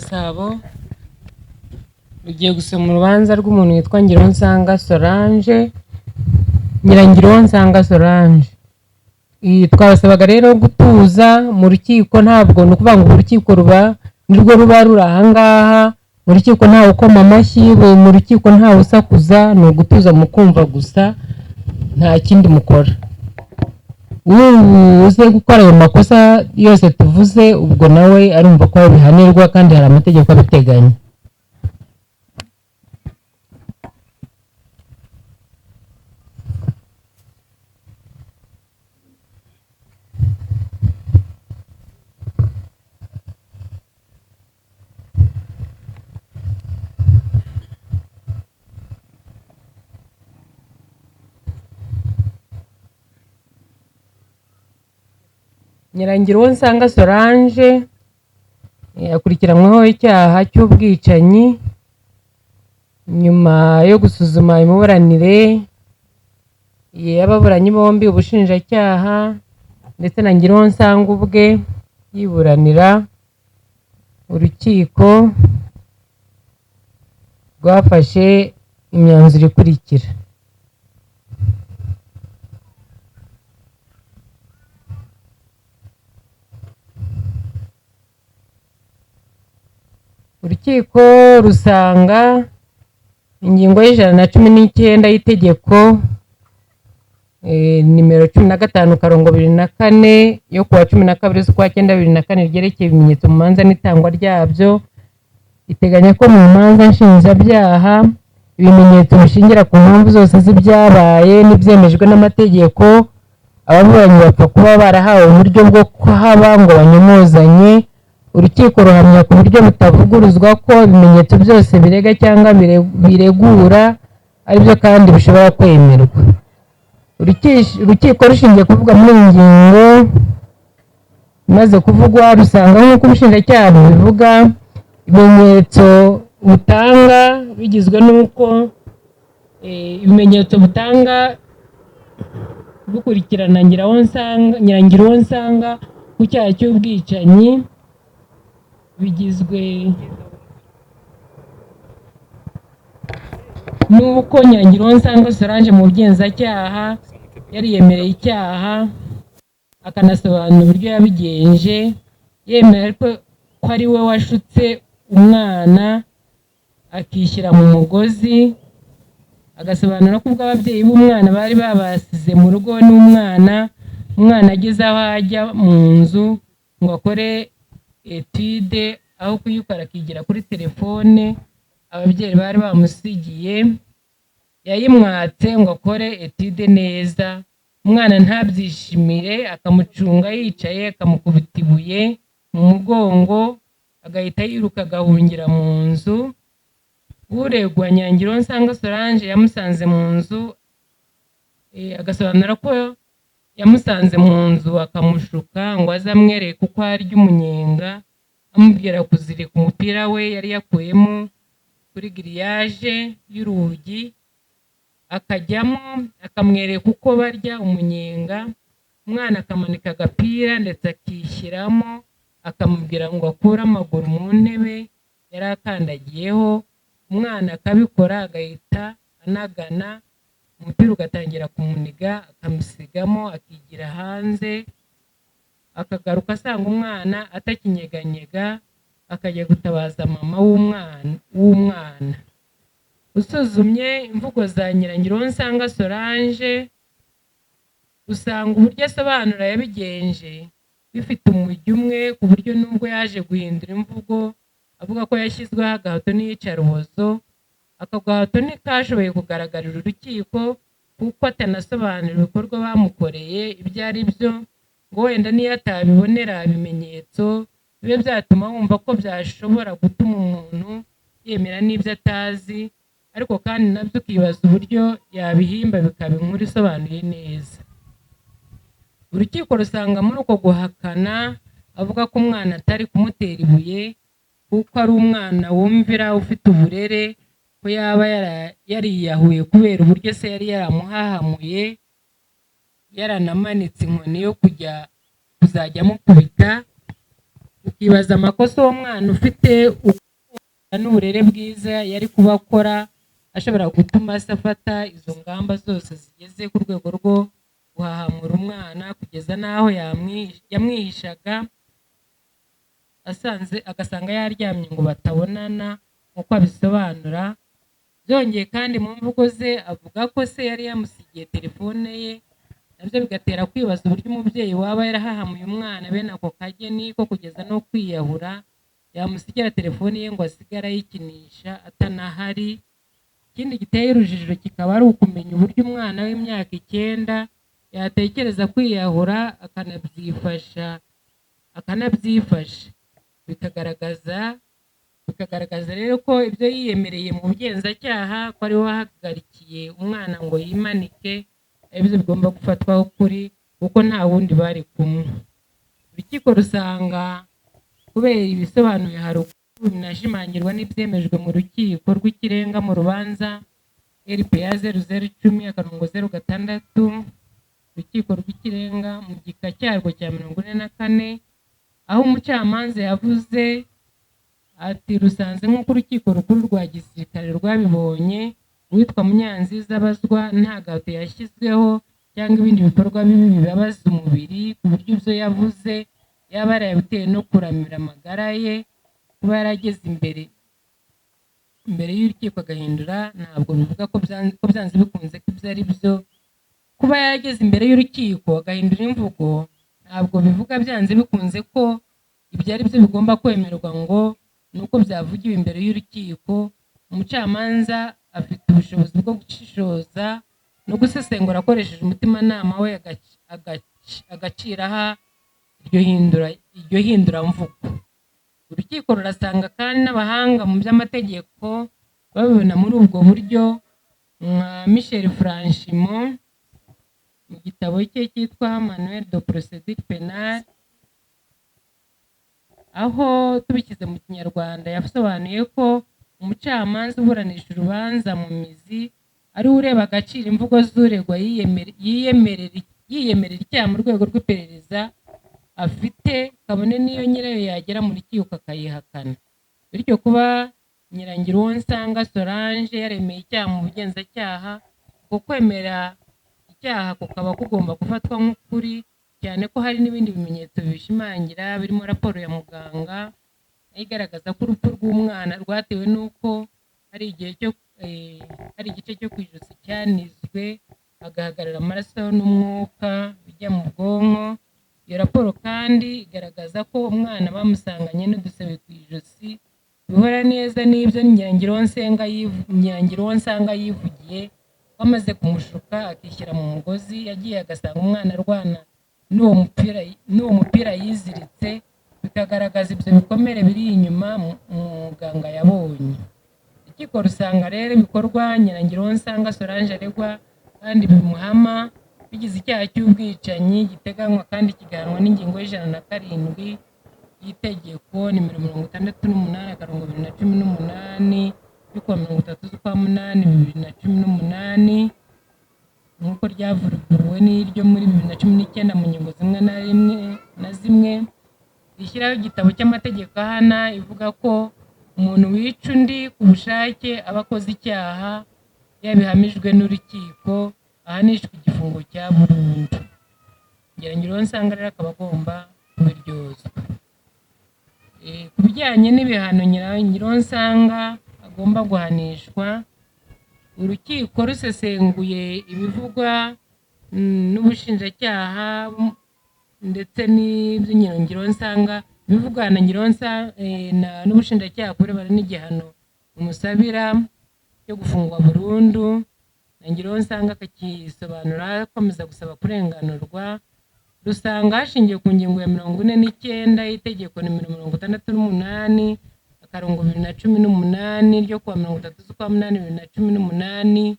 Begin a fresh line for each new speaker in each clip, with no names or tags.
Gasabo rugiye gusoma urubanza rw'umuntu witwa Ngiruwonsanga Solange, Nyirangiruwonsanga Solange. Twabasabaga rero gutuza mu rukiko, ntabwo ni ukuvuga ngo urukiko ruba nirwo ruba ruri aha ngaha, mu rukiko ntawe ukoma amashyi, mu rukiko ntawe usakuza, ni ugutuza mukumva gusa, nta kindi mukora. Uze gukora ayo makosa yose tuvuze, ubwo nawe arumva ko bihanirwa kandi hari amategeko abiteganya. Nyirangiruwonsanga Solange akurikiranyweho icyaha cy'ubwicanyi nyuma yo gusuzuma imiburanire y'ababuranyi bombi, ubushinjacyaha ndetse na Ngiruwonsanga ubwe yiburanira, urukiko rwafashe imyanzuro ikurikira. Urukiko rusanga ingingo y'119 y'itegeko nimero 15/2004 yo kuwa 12 z'ukwa 9 2004 ryerekeye ibimenyetso mu manza n'itangwa ryabyo, iteganya ko mu manza nshinjabyaha ibimenyetso bishingira ku mpamvu zose z'ibyabaye n'ibyemejwe n'amategeko, ababuranyi bapfa kuba barahawe uburyo bwo kuhaba ngo banyomozanye. Urukiko ruhamya ku buryo butavuguruzwa ko ibimenyetso byose birega cyangwa biregura aribyo kandi bishobora kwemerwa. Urukiko rushingiye kuvuga muri iyi ngingo imaze kuvugwa, rusanga nk'uko ubushinjacyaha bubivuga, ibimenyetso butanga bigizwe n'uko ibimenyetso butanga bukurikirana Nyirangiruwonsanga ku cyaha cy'ubwicanyi bigizwe n'uko Nyirangiruwonsanga Solange mu bugenzacyaha yariyemereye icyaha, akanasobanura uburyo yabigenje, yemera ko ari we washutse umwana akishyira mu mugozi, agasobanura ko ubwo ababyeyi b'umwana bari babasize mu rugo n'umwana, umwana ageze aho ajya mu nzu ngo akore etude, aho kuyikora akigira kuri telefone ababyeyi bari bamusigiye, yayimwatse ngo akore etude neza, umwana ntabyishimire, akamucunga yicaye, akamukubita ibuye mu mugongo, agahita yiruka agahungira mu nzu. Uregwa Nyirangiruwonsanga Solange yamusanze mu nzu, agasobanura ko yamusanze mu nzu akamushuka ngo aze amwereke uko arya umunyenga, amubwira kuzirika umupira we yari yakuyemo kuri giriyaje y'urugi, akajyamo akamwereka uko barya umunyenga, umwana akamanika agapira ndetse akishyiramo, akamubwira ngo akure amaguru mu ntebe yari akandagiyeho, umwana akabikora agahita anagana, umupira ugatangira kumuniga, akamusigamo akigira hanze, akagaruka asanga umwana atakinyeganyega, akajya gutabaza mama w'umwana. Usuzumye imvugo za Nyirangiruwonsanga Solange, usanga uburyo asobanura yabigenje bifite umujyo umwe, ku buryo nubwo yaje guhindura imvugo avuga ko yashyizweho agahato n'iyicarubozo, ako gahato ntikashoboye kugaragarira urukiko kuko atanasobanura ibikorwa bamukoreye ibyo ari byo, ngo wenda niyo atabibonera ibimenyetso bibe byatuma wumva ko byashobora gutuma umuntu yemera n'ibyo atazi, ariko kandi nabyo ukibaza uburyo yabihimba bikaba inkuru isobanuye neza. Urukiko rusanga muri uko guhakana avuga ko umwana atari kumutera ibuye kuko ari umwana wumvira ufite uburere, ko yaba yariyahuye kubera uburyo se yari yaramuhahamuye, yaranamanitse inkoni yo kujya kuzajya amukubita, Ukibaza amakosa uwo mwana ufite ukunda n'uburere bwiza yari kuba akora ashobora gutuma se afata izo ngamba zose zigeze ku rwego rwo guhahamura umwana kugeza n'aho yamwihishaga asanze agasanga yaryamye ngo batabonana nk'uko abisobanura. Byongeye kandi mu mvugo ze avuga ko se yari yamusigiye telefone ye, nabyo bigatera kwibaza uburyo umubyeyi waba yarahahamuye umwana bene ako kageni ko kugeza no kwiyahura yamusigira telefone ye ngo asigare ayikinisha atanahari. Ikindi giteye urujijo kikaba ari ukumenya uburyo umwana w'imyaka 9 yatekereza kwiyahura akanabyifasha, bikagaragaza rero ko ibyo yiyemereye mu bugenzacyaha ko ari we wahagarikiye umwana ngo yimanike aribyo bigomba gufatwaho ukuri kuko nta wundi bari kumwe. Urukiko rusanga kubera ibisobanuye haruguru binashimangirwa n'ibyemejwe mu rukiko rw'ikirenga mu rubanza RPA 0010.06, urukiko rw'ikirenga mu gika cyarwo cya 44, aho umucamanza yavuze ati rusanze nk'uko urukiko rukuru rwa gisirikare rwabibonye, uwitwa Munyanziza abazwa nta gahato yashyizweho cyangwa ibindi bikorwa bibi bibabaza umubiri ku buryo ibyo yavuze yaba yarabitewe no kuramira amagara ye. Kuba yarageze imbere y'urukiko agahindura ntabwo bivuga ko byanze bikunze ko ibyo ari byo. Kuba yarageze imbere y'urukiko agahindura imvugo ntabwo bivuga byanze bikunze ko ibyo ari byo bigomba kwemerwa ngo nuko byavugiwe imbere y'urukiko. Umucamanza afite ubushobozi bwo gushishoza no gusesengura akoresheje umutimanama we agaciraho iryo hinduramvugo. Urukiko rurasanga kandi n'abahanga mu by'amategeko babibona muri ubwo buryo, nka Michel Franchimont mu gitabo cye cyitwa Manuel de Procédure Pénale, aho tubishyize mu Kinyarwanda yasobanuye ko umucamanza uburanisha urubanza mu mizi ari we ureba agaciro imvugo z'uregwa yiyemerera icyaha mu rwego rw'iperereza afite, kabone n'iyo nyirayo yagera mu rukiko akayihakana. Bityo kuba Nyirangiruwonsanga Solange yaremeye icyaha mu bugenzacyaha, uko kwemera icyaha kukaba kugomba gufatwa nk'ukuri, cyane ko hari n'ibindi bimenyetso bibishimangira birimo raporo ya muganga igaragaza ko urupfu rw'umwana rwatewe n'uko hari igice cyo ku ijosi cyanizwe hagahagarara amaraso n'umwuka bijya mu bwonko. Iyo raporo kandi igaragaza ko umwana bamusanganye n'udusebe ku ijosi bihura neza n'ibyo Nyirangiruwonsanga yivugiye ko amaze kumushuka akishyira mu mugozi yagiye agasanga umwana arwana n'uwo mupira yiziritse, bikagaragaza ibyo bikomere biri inyuma muganga yabonye. Urukiko rusanga rero ibikorwa Nyirangiruwonsanga Solange aregwa kandi bimuhama bigize icyaha cy'ubwicanyi giteganywa kandi kigahanwa n'ingingo y'107 y'itegeko nimero 68/2018 ryo kuwa 30 z'ukwa 8 2018, nk'uko ryavuguruwe n'iryo muri 2019 mu ngingo zimwe na zimwe rishyiraho igitabo cy'amategeko ahana ivuga ko umuntu wica undi ku bushake aba akoze icyaha yabihamijwe n'urukiko ahanishwa igifungo cya burundu. Nyirangiruwonsanga rero akaba agomba kubiryozwa. Ku bijyanye n'ibihano Nyirangiruwonsanga agomba guhanishwa, urukiko rusesenguye ibivugwa n'ubushinjacyaha ndetse n'ibyo Nyirangiruwonsanga bivugwa na n'ubushinjacyaha ku birebana n'igihano bumusabira cyo gufungwa burundu, Nyirangiruwonsanga akakisobanura akomeza gusaba kurenganurwa. Rusanga hashingiwe ku ngingo ya 49 y'itegeko nimero 68/2018 ryo kuwa 30 z'ukwa 8 2018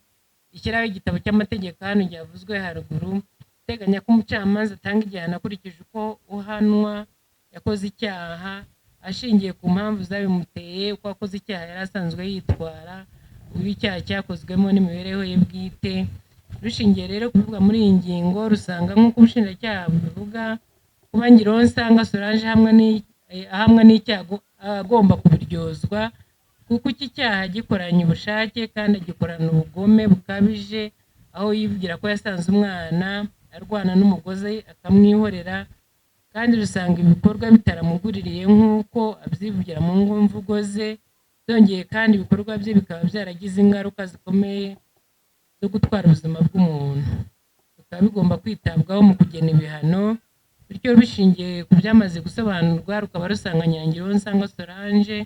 rishyiraho igitabo cy'amategeko hano ryavuzwe haruguru, iteganya ko umucamanza atanga igihano akurikije uko uhanwa yakoze icyaha ashingiye ku mpamvu zabimuteye, uko akoze icyaha yari asanzwe yitwara, uburyo icyaha cyakozwemo n'imibereho ye bwite. Rushingiye rero kuvuga muri iyi ngingo, rusanga nk'uko ubushinjacyaha bubivuga, kuba Nyirangiruwonsanga Solange ahamwa n'icyago agomba kubiryozwa, kuko iki cyaha gikoranye ubushake kandi agikorana ubugome bukabije, aho yivugira ko yasanze umwana arwana n'umugozi akamwihorera, kandi rusanga ibikorwa bitaramuguririye nk'uko abyivugira mu mvugo ze. Byongeye kandi ibikorwa bye bikaba byaragize ingaruka zikomeye zo gutwara ubuzima bw'umuntu, bikaba bigomba kwitabwaho mu kugena ibihano. Bityo bishingiye ku byamaze gusobanurwa, rukaba rusanga Nyirangironsanga Solange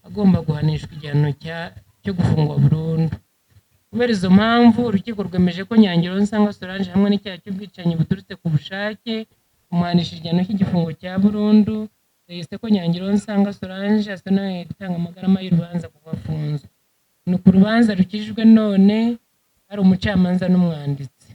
agomba guhanishwa igihano cyo gufungwa burundu. Kubera izo mpamvu, urukiko rwemeje ko Nyirangironsanga Solange hamwe n'icyaha cy'ubwicanyi buturutse ku bushake kumuhanisha igihano cy'igifungo cya burundu. Yise ko Nyirangironsanga Solange asonewe gutanga amagarama y'urubanza kuva afunzwe. Ni ku rubanza rukijijwe none hari umucamanza n'umwanditsi.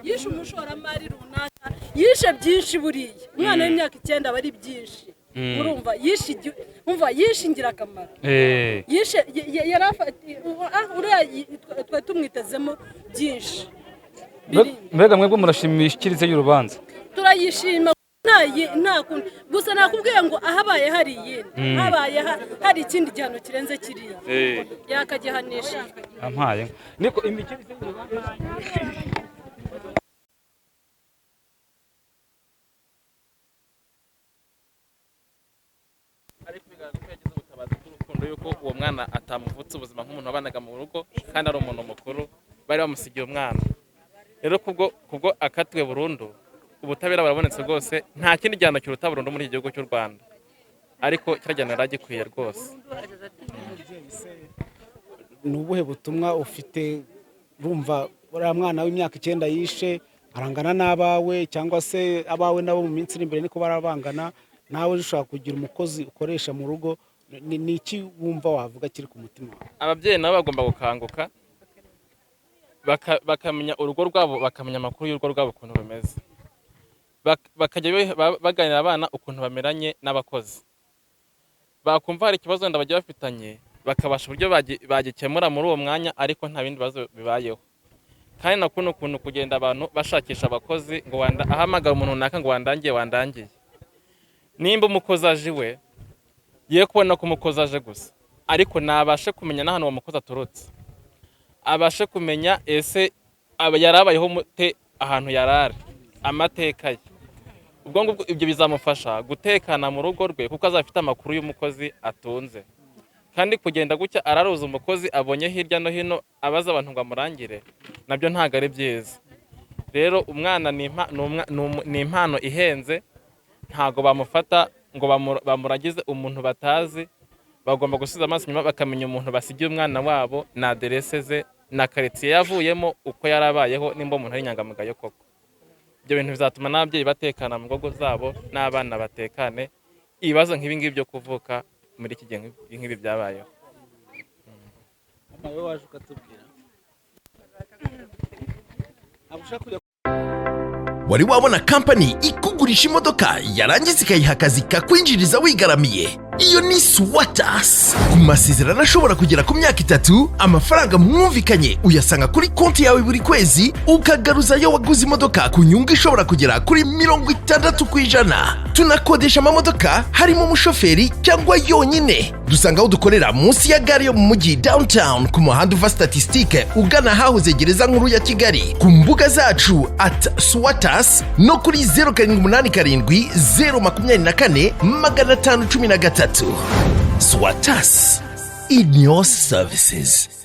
Yishe umushoramari runaka, yishe byinshi buriya umwana w'imyaka 9 aba ari byinshi. Urumva yishe ingirakamaro, yishe uriya twari tumwitezemo byinshi.
Mbega mwebwe murashimishikirize y'urubanza?
Turayishima nta kundi, gusa nakubwiye ngo ahabaye hari iyindi, habaye hari ikindi gihano kirenze kiriya yakagihanisha.
Ampaye niko imikirize y'urubanza.
Ariko bigaragara ko yagize ubutabazi bw'urukundo, yuko uwo mwana atamuvutse ubuzima nk'umuntu wabanaga mu rugo kandi ari umuntu mukuru, bari bamusigiye umwana. Rero kubwo akatiwe burundu, ubutabera burabonetse rwose, nta kindi gihano kiruta burundu muri iki gihugu cy'u Rwanda, ariko kiriya gihano yari agikwiye rwose.
Ni ubuhe butumwa ufite? Urumva uriya mwana w'imyaka 9 yishe arangana n'abawe, cyangwa se abawe nabo mu minsi iri imbere niko barabangana, nawe ushobora kugira umukozi ukoresha mu rugo, ni iki wumva wavuga kiri ku mutima wawe?
Ababyeyi nabo bagomba gukanguka bakamenya urugo rwabo, bakamenya amakuru y'urugo rwabo ukuntu rumeze, bakajya baganira abana ukuntu bameranye n'abakozi, bakumva hari ikibazo wenda bagiye bafitanye bakabasha uburyo bagikemura muri uwo mwanya, ariko nta bindi bibazo bibayeho. Kandi na kuno kuntu kugenda abantu bashakisha abakozi ngo ahamagara umuntu runaka ngo wandangiye. Nimba umukozi aje iwe, ye kubona ko umukozi aje gusa, ariko nabashe kumenya n'ahantu uwo mukozi aturutse, abashe kumenya ese yarabayeho mute ahantu yarari, amateka ye. Ubwo ngubwo ibyo bizamufasha gutekana mu rugo rwe, kuko azafite amakuru y'umukozi atunze. Kandi kugenda gutya araruza umukozi abonye hirya no hino abaza abantu ngo amurangire, nabyo ntago ari byiza. Rero umwana ni impano ihenze, ntago bamufata ngo bamuragize umuntu batazi, Bagomba gusubiza amaso inyuma, bakamenya umuntu basigiye umwana wabo na aderese ze na karitsiye yavuyemo, uko yarabayeho, nimba umuntu ari inyangamugayo koko. Ibyo bintu bizatuma n'ababyeyi batekana mu ngo zabo, n'abana batekane, ibibazo nk'ibi ngibi byo kuvuka muri iki gihe nk'ibi byabayeho.
Mama, wowe waje ukatubwira, ntabwo ushaka kujya.
Wari wabona kampani ikugurisha imodoka, yarangiza ikayiha akazi kakwinjiriza wigaramiye? Iyo ni Swatas. Ku masezerano ashobora kugera ku myaka 3, amafaranga mwumvikanye uyasanga kuri konti yawe buri kwezi, ukagaruzayo waguze imodoka ku nyungu ishobora kugera kuri 60%. Tunakodesha amamodoka harimo umushoferi cyangwa yonyine. Dusanga aho dukorera munsi ya gare yo mu mujyi Downtown, ku muhanda uva Statisitike ugana ahahoze gereza nkuru ya Kigali, ku mbuga zacu @Swatas no kuri 0787 024 513. Swatas, in your services.